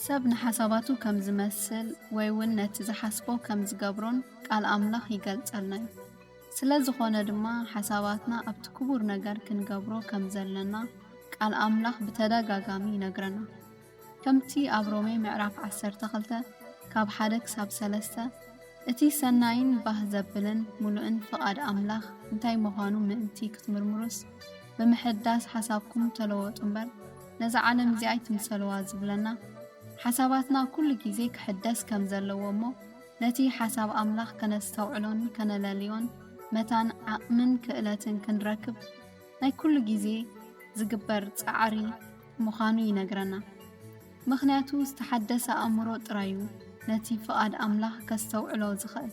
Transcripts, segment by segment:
ሰብ ንሓሳባቱ ከም ዝመስል ወይ እውን ነቲ ዝሓስቦ ከም ዝገብሮን ቃል ኣምላኽ ይገልጸልና እዩ። ስለ ዝኾነ ድማ ሓሳባትና ኣብቲ ክቡር ነገር ክንገብሮ ከም ዘለና ቃል ኣምላኽ ብተደጋጋሚ ይነግረና። ከምቲ ኣብ ሮሜ ምዕራፍ ዓሰርተ ክልተ ካብ ሓደ ክሳብ ሰለስተ፣ እቲ ሰናይን ባህ ዘብልን ምሉእን ፍቓድ ኣምላኽ እንታይ ምዃኑ ምእንቲ ክትምርምሩስ፣ ብምሕዳስ ሓሳብኩም ተለወጡ እምበር፣ ነዛ ዓለም እዚኣ ኣይትምሰልዋ ዝብለና፣ ሓሳባትና ኩሉ ግዜ ክሕደስ ከም ዘለዎ እሞ፣ ነቲ ሓሳብ ኣምላኽ ከነስተውዕሎን ከነለልዮን መታን ዓቕምን ክእለትን ክንረክብ ናይ ኩሉ ግዜ ዝግበር ጻዕሪ ምዃኑ ይነግረና። ምኽንያቱ ዝተሓደሰ ኣእምሮ ጥራይ እዩ ነቲ ፍቓድ ኣምላኽ ከስተውዕሎ ዝኽእል።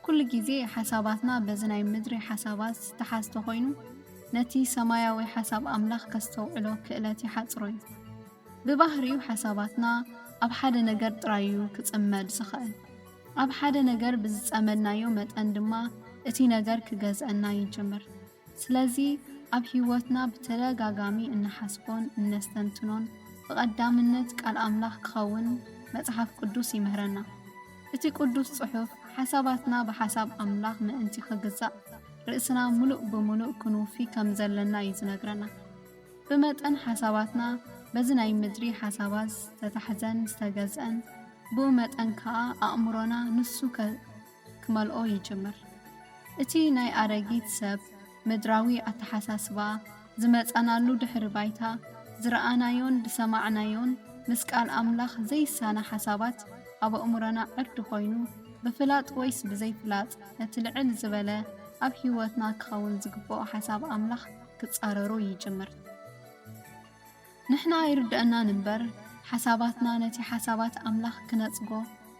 ኩሉ ግዜ ሓሳባትና በዚ ናይ ምድሪ ሓሳባት ዝተሓዝተ ኮይኑ፣ ነቲ ሰማያዊ ሓሳብ ኣምላኽ ከስተውዕሎ ክእለት ይሓጽሮ እዩ። ብባህሪኡ ሓሳባትና ኣብ ሓደ ነገር ጥራይ እዩ ክጽመድ ዝኽእል። ኣብ ሓደ ነገር ብዝጸመድናዮ መጠን ድማ እቲ ነገር ክገዝአና ይጅምር። ስለዚ ኣብ ህይወትና ብተደጋጋሚ እንሓስቦን እነስተንትኖን ብቐዳምነት ቃል ኣምላኽ ክኸውን መጽሓፍ ቅዱስ ይምህረና። እቲ ቅዱስ ጽሑፍ ሓሳባትና ብሓሳብ ኣምላኽ ምእንቲ ክግዛእ ርእስና ምሉእ ብምሉእ ክንውፊ ከም ዘለና እዩ ዝነግረና። ብመጠን ሓሳባትና በዚ ናይ ምድሪ ሓሳባት ዝተታሕዘን ዝተገዝአን፣ ብኡ መጠን ከኣ ኣእምሮና ንሱ ከ-፣ ክመልኦ ይጅምር። እቲ ናይ ኣረጊት ሰብ ምድራዊ ኣተሓሳስባ ዝመጻናሉ ድሕሪ ባይታ፣ ዝረኣናዮን ዝሰማዕናዮን ምስ ቃል ኣምላኽ ዘይሳነ ሓሳባት ኣብ ኣእምሮና ዕርዲ ኮይኑ፣ ብፍላጥ ወይስ ብዘይፍላጥ ነቲ ልዕል ዝበለ ኣብ ህይወትና ክኸውን ዝግብኦ ሓሳብ ኣምላኽ ክጻረሩ ይጅምር። ንሕና ኣይርድአናን እምበር፣ ሓሳባትና ነቲ ሓሳባት ኣምላኽ ክነጽጎ፣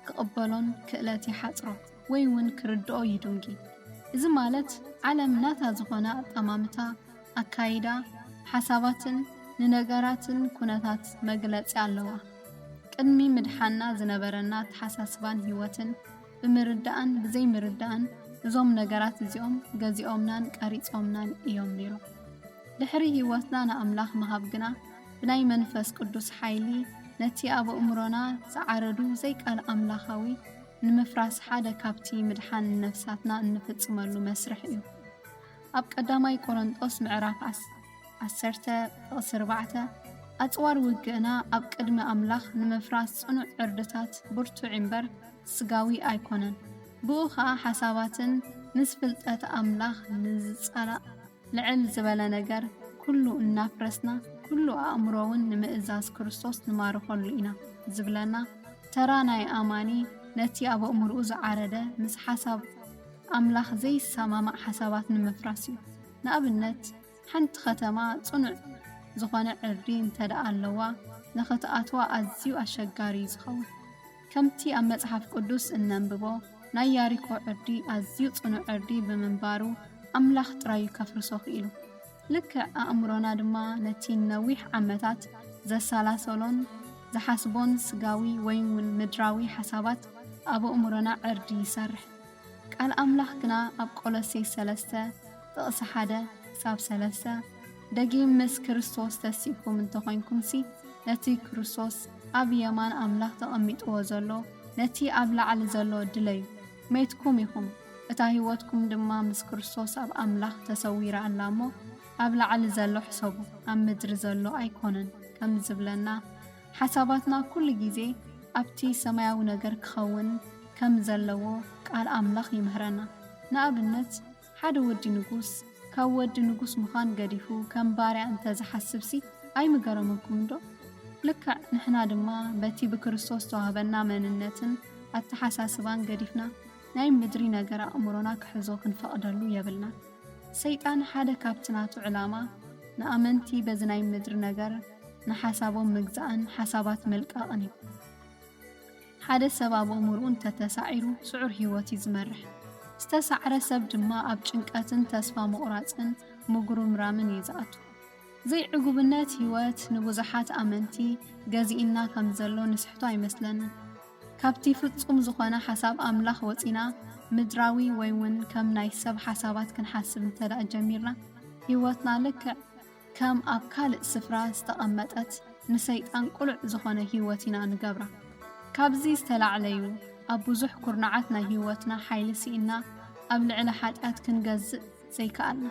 ክቕበሎን ክእለት ይሓጽሮ ወይ እውን ክርድኦ ይድንጊ። እዚ ማለት ዓለም ናታ ዝኾነ ኣጠማምታ፣ ኣካይዳ፣ ሓሳባትን ንነገራትን ኩነታት መግለጺ ኣለዋ። ቅድሚ ምድሓንና ዝነበረና ኣተሓሳስባን ህይወትን ብምርዳእን ብዘይምርዳእን እዞም ነገራት እዚኦም ገዚኦምናን ቀሪጾምናን እዮም ነይሮም። ድሕሪ ህይወትና ንኣምላኽ ምሃብ ግና ብናይ መንፈስ ቅዱስ ሓይሊ ነቲ ኣብ ኣእምሮና ዝዓረዱ ዘይቃል ኣምላኻዊ ንምፍራስ ሓደ ካብቲ ምድሓን ነፍሳትና እንፍጽመሉ መስርሕ እዩ። ኣብ ቀዳማይ ቆሮንጦስ ምዕራፍ ዓስ-፣ ዓሰርተ ጥቕሲ ኣርባዕተ፣ ኣጽዋር ውግእና ኣብ ቅድሚ ኣምላኽ ንምፍራስ ጽኑዕ ዕርድታት ብርቱዕ እምበር ስጋዊ ኣይኮነን። ብኡ ኸኣ ሓሳባትን ምስ ፍልጠት ኣምላኽ ንዝጸላእ ልዕል ዝበለ ነገር ኩሉ እናፍረስና፣ ኩሉ ኣእምሮውን ንምእዛዝ ክርስቶስ ንማርኸሉ ኢና ዝብለና፣ ተራ ናይ ኣማኒ ነቲ ኣብ ኣእምሮኡ ዝዓረደ ምስ ሓሳብ ኣምላኽ ዘይሰማማዕ ሓሳባት ንምፍራስ እዩ። ንኣብነት፣ ሓንቲ ከተማ ጽኑዕ ዝኾነ ዕርዲ እንተ ደኣ ኣለዋ፣ ንኽትኣትዋ ኣዝዩ ኣሸጋሪ እዩ ዝኸውን። ከምቲ ኣብ መጽሓፍ ቅዱስ እነንብቦ፣ ናይ ያሪኮ ዕርዲ ኣዝዩ ጽኑዕ ዕርዲ ብምንባሩ፣ ኣምላኽ ጥራይ እዩ ከፍርሶ ክኢሉ። ልክዕ ኣእምሮና ድማ ነቲ ነዊሕ ዓመታት ዘሰላሰሎን ዝሓስቦን ስጋዊ ወይ እውን ምድራዊ ሓሳባት ኣብ ኣእምሮና ዕርዲ ይሰርሕ። ቃል ኣምላኽ ግና ኣብ ቆሎሴ ሰለስተ ጥቕሲ ሓደ ክሳብ ሰለስተ፣ ደጊም ምስ ክርስቶስ ተሲእኩም እንተኾይንኩምሲ፣ ነቲ ክርስቶስ ኣብ የማን ኣምላኽ ተቐሚጥዎ ዘሎ፣ ነቲ ኣብ ላዕሊ ዘሎ ድለዩ። ሜትኩም ኢኹም፣ እታ ህይወትኩም ድማ ምስ ክርስቶስ ኣብ ኣምላኽ ተሰዊራ ኣላ እሞ፣ ኣብ ላዕሊ ዘሎ ሕሰቡ፣ ኣብ ምድሪ ዘሎ ኣይኮነን ከም ዝብለና፣ ሓሳባትና ኩሉ ግዜ ኣብቲ ሰማያዊ ነገር ክኸውን ከም ዘለዎ ቃል ኣምላኽ ይምህረና። ንኣብነት፣ ሓደ ወዲ ንጉስ ካብ ወዲ ንጉስ ምዃን ገዲፉ ከም ባርያ እንተ ዝሓስብሲ ኣይምገረመኩምን ዶ? ልክዕ ንሕና ድማ በቲ ብክርስቶስ ዝተዋህበና መንነትን ኣተሓሳስባን ገዲፍና ናይ ምድሪ ነገር ኣእምሮና ክሕዞ ክንፈቕደሉ የብልናን። ሰይጣን ሓደ ካብቲ ናቱ ዕላማ ንኣመንቲ በዚ ናይ ምድሪ ነገር ንሓሳቦም ምግዛእን ሓሳባት ምልቃቕን እዩ። ሓደ ሰብ ኣብ ኣእምሮኡ እንተተሳዒሩ ስዑር ህይወት እዩ ዝመርሕ። ዝተሳዕረ ሰብ ድማ ኣብ ጭንቀትን ተስፋ ምቑራጽን ምጉርምራምን እዩ ዝኣቱ። ዘይዕጉብነት ህይወት ንብዙሓት ኣመንቲ ገዚእና ከም ዘሎ ንስሕቶ ኣይመስለንን። ካብቲ ፍጹም ዝኾነ ሓሳብ ኣምላኽ ወጺና ምድራዊ ወይ እውን ከም ናይ ሰብ ሓሳባት ክንሓስብ እንተ ደኣ ጀሚርና፣ ህይወትና ልክዕ ከም ኣብ ካልእ ስፍራ ዝተቐመጠት ንሰይጣን ቅሉዕ ዝኾነ ህይወት ኢና ንገብራ። ካብዚ ዝተላዕለዩ ኣብ ብዙሕ ኩርናዓት ናይ ህይወትና ሓይሊ ስኢና ኣብ ልዕሊ ሓጢኣት ክንገዝእ ዘይከኣልና።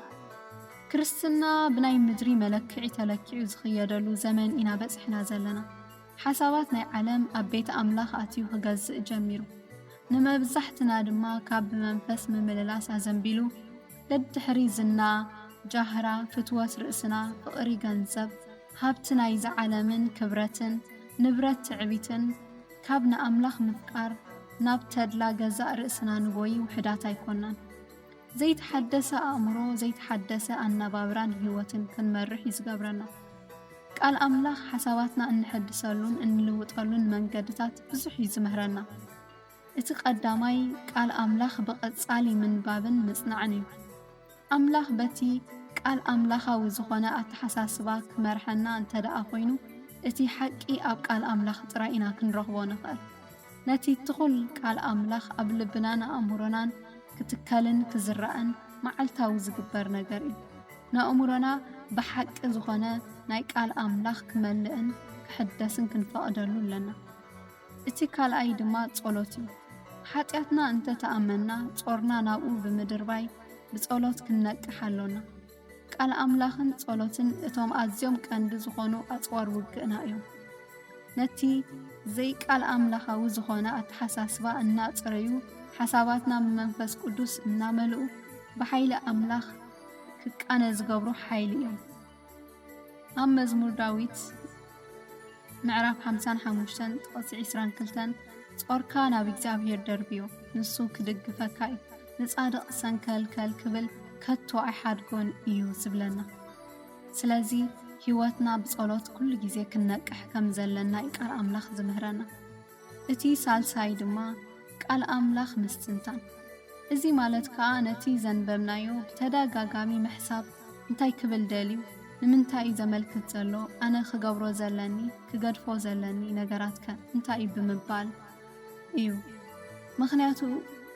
ክርስትና ብናይ ምድሪ መለክዒ ተለኪዑ ዝኽየደሉ ዘመን ኢና በጺሕና ዘለና። ሓሳባት ናይ ዓለም ኣብ ቤት ኣምላኽ ኣትዩ ክገዝእ ጀሚሩ። ንመብዛሕትና ድማ ካብ ብመንፈስ ምምልላስ ኣዘንቢሉ ደድሕሪ ዝና፣ ጃህራ፣ ፍትወት ርእስና፣ ፍቕሪ ገንዘብ፣ ሃብቲ ናይዚ ዓለምን ክብረትን፣ ንብረት ትዕቢትን፣ ካብ ንኣምላኽ ምፍቃር ናብ ተድላ ገዛእ ርእስና ንጎይ ውሕዳት ኣይኮናን። ዘይተሓደሰ ኣእምሮ፣ ዘይተሓደሰ ኣነባብራን ህይወትን ክንመርሕ እዩ ዝገብረና። ቃል ኣምላኽ ሓሳባትና እንሕድሰሉን እንልውጠሉን መንገድታት ብዙሕ እዩ ዝምህረና። እቲ ቀዳማይ ቃል ኣምላኽ ብቐጻሊ ምንባብን ምጽናዕን እዩ። ኣምላኽ በቲ ቃል ኣምላኻዊ ዝኾነ ኣተሓሳስባ ክመርሐና እንተ ደኣ ኮይኑ፣ እቲ ሓቂ ኣብ ቃል ኣምላኽ ጥራይ ኢና ክንረኽቦ ንኽእል። ነቲ ትኹል ቃል ኣምላኽ ኣብ ልብናን ኣእምሮናን ክትከልን ክዝራእን መዓልታዊ ዝግበር ነገር እዩ። ነእምሮና ብሓቂ ዝኾነ ናይ ቃል ኣምላኽ ክመልእን ክሕደስን ክንፈቕደሉ ኣለና። እቲ ካልኣይ ድማ ጸሎት እዩ። ሓጢኣትና እንተ ተኣመና፣ ጾርና ናብኡ ብምድርባይ ብጸሎት ክንነቅሕ ኣሎና። ቃል ኣምላኽን ጸሎትን እቶም ኣዝዮም ቀንዲ ዝኾኑ ኣጽዋር ውግእና እዮም። ነቲ ዘይቃል ኣምላኻዊ ዝኾነ ኣተሓሳስባ እናጸረዩ፣ ሓሳባትና ብመንፈስ ቅዱስ እናመልኡ፣ ብሓይሊ ኣምላኽ ክቃነ ዝገብሩ ሓይሊ እዮም። ኣብ መዝሙር ዳዊት ምዕራፍ ሓምሳን ሓሙሽተን ጥቕሲ ዒስራን ክልተን፣ "ጾርካ ናብ እግዚኣብሔር ደርብዮ፣ ንሱ ክድግፈካ እዩ፣ ንጻድቕ ሰንከልከል ክብል ከቶ ኣይሓድጎን እዩ" ዝብለና። ስለዚ ህይወትና ብጸሎት ኩሉ ግዜ ክንነቅሕ ከም ዘለና እዩ ቃል ኣምላኽ ዝምህረና። እቲ ሳልሳይ ድማ ቃል ኣምላኽ ምስትንታን። እዚ ማለት ከኣ ነቲ ዘንበብናዮ ብተደጋጋሚ ምሕሳብ፣ እንታይ ክብል ደልዩ፣ ንምንታይ እዩ ዘመልክት ዘሎ፣ ኣነ ክገብሮ ዘለኒ፣ ክገድፎ ዘለኒ ነገራትከ እንታይ እዩ ብምባል እዩ። ምኽንያቱ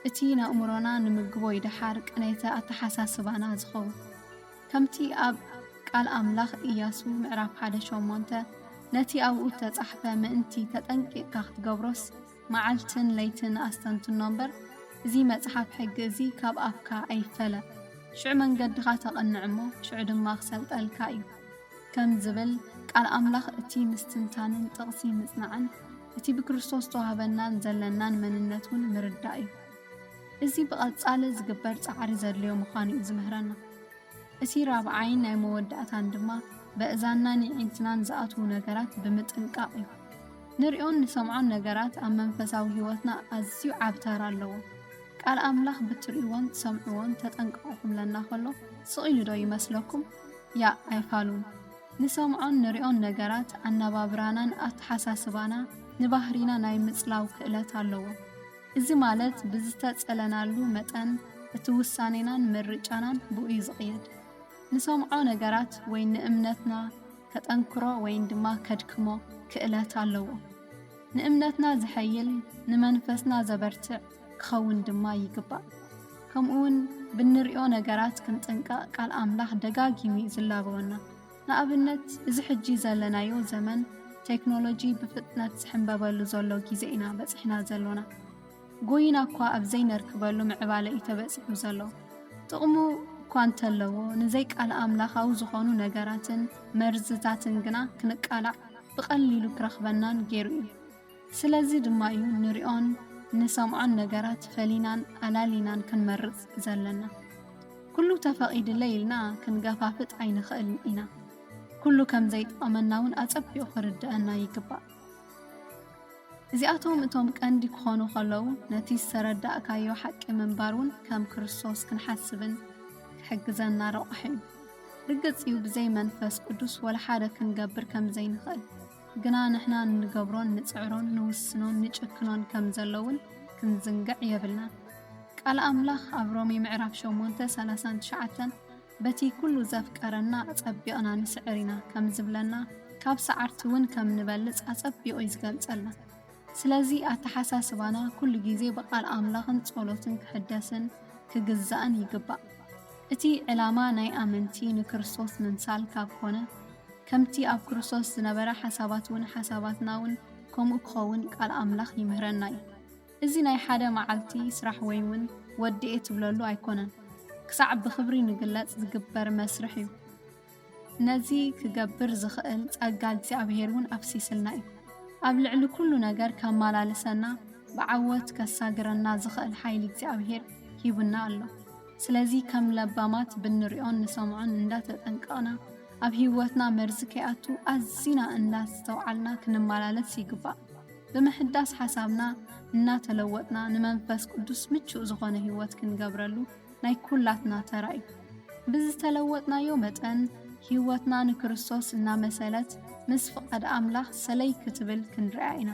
እቲ ነእምሮና ንምግቦ እዩ ደሓር ቅኔተ ኣተሓሳስባና ዝኸውን። ከምቲ ኣብ ቃል ኣምላኽ ኢያሱ ምዕራፍ ሓደ ሸሞንተ፣ "ነቲ ኣብኡ እተጻሕፈ ምእንቲ ተጠንቂቕካ ክትገብሮስ፣ መዓልትን ለይትን ኣስተንትኖ እምበር፣ እዚ መጽሓፍ ሕጊ እዚ ካብ ኣፍካ ኣይፈለ፣ ሽዑ መንገድኻ ተቐንዕ እሞ፣ ሽዑ ድማ ክሰልጠልካ እዩ" ከም ዝብል፣ ቃል ኣምላኽ እቲ ምስትንታንን ጥቕሲ ምጽናዕን፣ እቲ ብክርስቶስ ተዋህበናን ዘለናን መንነት እውን ምርዳእ እዩ። እዚ ብቐጻሊ ዝግበር ጻዕሪ ዘድልዮ ምዃኑ እዩ ዝምህረና። እቲ ራብዓይን ናይ መወዳእታን ድማ፣ በእዛንናን የዒንትናን ዝኣትዉ ነገራት ብምጥንቃቕ እዩ። ንሪኦን ንሰምዖን ነገራት ኣብ መንፈሳዊ ህይወትና ኣዝዩ ዓቢ ተራ ኣለዎ። ቃል ኣምላኽ ብትርእይዎን ትሰምዕዎን ተጠንቀቑ ክብለና ከሎ፣ ስቕ ኢሉ ዶ ይመስለኩም? ያእ ኣይፋሉን። ንሰምዖን ንሪኦን ነገራት ኣነባብራናን ኣተሓሳስባና ንባህሪና ናይ ምጽላው ክእለት ኣለዎ። እዚ ማለት ብዝተጸለናሉ መጠን እቲ ውሳኔናን ምርጫናን ብኡ እዩ ዝቕየድ። ንሰምዖ ነገራት ወይ ንእምነትና ከጠንክሮ ወይን ድማ ከድክሞ ክእለት ኣለዎ። ንእምነትና ዘሐይል፣ ንመንፈስና ዘበርትዕ ክኸውን ድማ ይግባእ። ከምኡውን ብንሪኦ ነገራት ክንጥንቀቕ ቃል ኣምላኽ ደጋጊሙ እዩ ዝላበወና። ንኣብነት፣ እዚ ሕጂ ዘለናዮ ዘመን ቴክኖሎጂ ብፍጥነት ዝሕንበበሉ ዘሎ ግዜ ኢና በጺሕና ዘሎና። ጎይና እኳ ኣብ ዘይነርክበሉ ምዕባለ እዩ ተበጺሑ ዘሎ። ጥቕሙ እኳ እንተለዎ፣ ንዘይቃል ኣምላኻዊ ዝኾኑ ነገራትን መርዝታትን ግና ክንቃላዕ ብቐሊሉ ክረኽበናን ገይሩ እዩ። ስለዚ ድማ እዩ ንሪኦን ንሰምዖን ነገራት ፈሊናን ኣላሊናን ክንመርጽ ዘለና። "ኩሉ ተፈቒዱለይ" ኢልና ክንገፋፍጥ ኣይንኽእልን ኢና። ኩሉ ከም ዘይጠቕመና እውን ኣጸቢቑ ክርድአና ይግባእ። እዚኣቶም እቶም ቀንዲ ክኾኑ ከለዉ፣ ነቲ ዝተረዳእካዮ ሓቂ ምንባር እውን ከም ክርስቶስ ክንሓስብን ክሕግዘና ረቋሒ እዩ። ርግጽ እዩ፣ ብዘይ መንፈስ ቅዱስ ወላ ሓደ ክንገብር ከም ዘይንኽእል፣ ግና ንሕና እንገብሮን ንጽዕሮን ንውስኖን ንጭክኖን ከም ዘሎ እውን ክንዝንግዕ የብልናን። ቃል ኣምላኽ ኣብ ሮሜ ምዕራፍ ሸሞንተ ሰላሳን ትሽዓተን፣ "በቲ ኩሉ ዘፍቀረና ኣጸቢቕና ንስዕር ኢና" ከም ዝብለና፣ ካብ ሰዓርቲ እውን ከም ንበልጽ ኣጸቢቑ እዩ ዝገልጸልና። ስለዚ ኣተሓሳስባና ኩሉ ግዜ ብቃል ኣምላኽን ጸሎትን ክሕደስን ክግዛእን ይግባእ። እቲ ዕላማ ናይ ኣመንቲ ንክርስቶስ ምምሳል ካብ ኮነ፣ ከምቲ ኣብ ክርስቶስ ዝነበረ ሓሳባት እውን ሓሳባትና እውን ከምኡ ክኸውን ቃል ኣምላኽ ይምህረና እዩ። እዚ ናይ ሓደ መዓልቲ ስራሕ ወይ እውን ወዲኤ ትብለሉ ኣይኮነን። ክሳዕ ብኽብሪ ንግለጽ ዝግበር መስርሕ እዩ። ነዚ ክገብር ዝኽእል ጸጋ እግዚኣብሔር እውን ኣፍሲስልና እዩ። ኣብ ልዕሊ ኩሉ ነገር ከማላልሰና ብዓወት ከሳግረና ዝኽእል ሓይሊ እግዚኣብሔር ሂቡና ኣሎ። ስለዚ ከም ለባማት ብንሪኦን ንሰምዖን እንዳተጠንቀቕና ኣብ ህይወትና መርዚ ከይኣቱ ኣዚና እንዳስተውዓልና ክንመላለስ ይግባእ። ብምሕዳስ ሓሳብና እናተለወጥና ንመንፈስ ቅዱስ ምቹእ ዝኾነ ህይወት ክንገብረሉ ናይ ኩላትና ተራ እዩ። ብዝተለወጥናዮ መጠን ህይወትና ንክርስቶስ እናመሰለት ምስ ፍቓድ ኣምላኽ ሰለይ ክትብል ክንርኣ ኢና።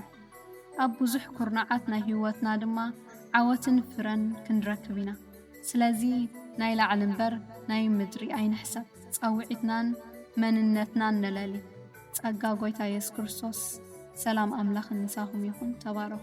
ኣብ ብዙሕ ኩርናዓት ናይ ህይወትና ድማ ዓወትን ፍረን ክንረክብ ኢና። ስለዚ ናይ ላዕሊ እምበር ናይ ምድሪ ኣይንሕሰብ። ጻውዒትናን መንነትናን ነለሊ። ጸጋ ጎይታ የሱስ ክርስቶስ፣ ሰላም ኣምላኽ ምሳኹም ይኹን። ተባረኹ።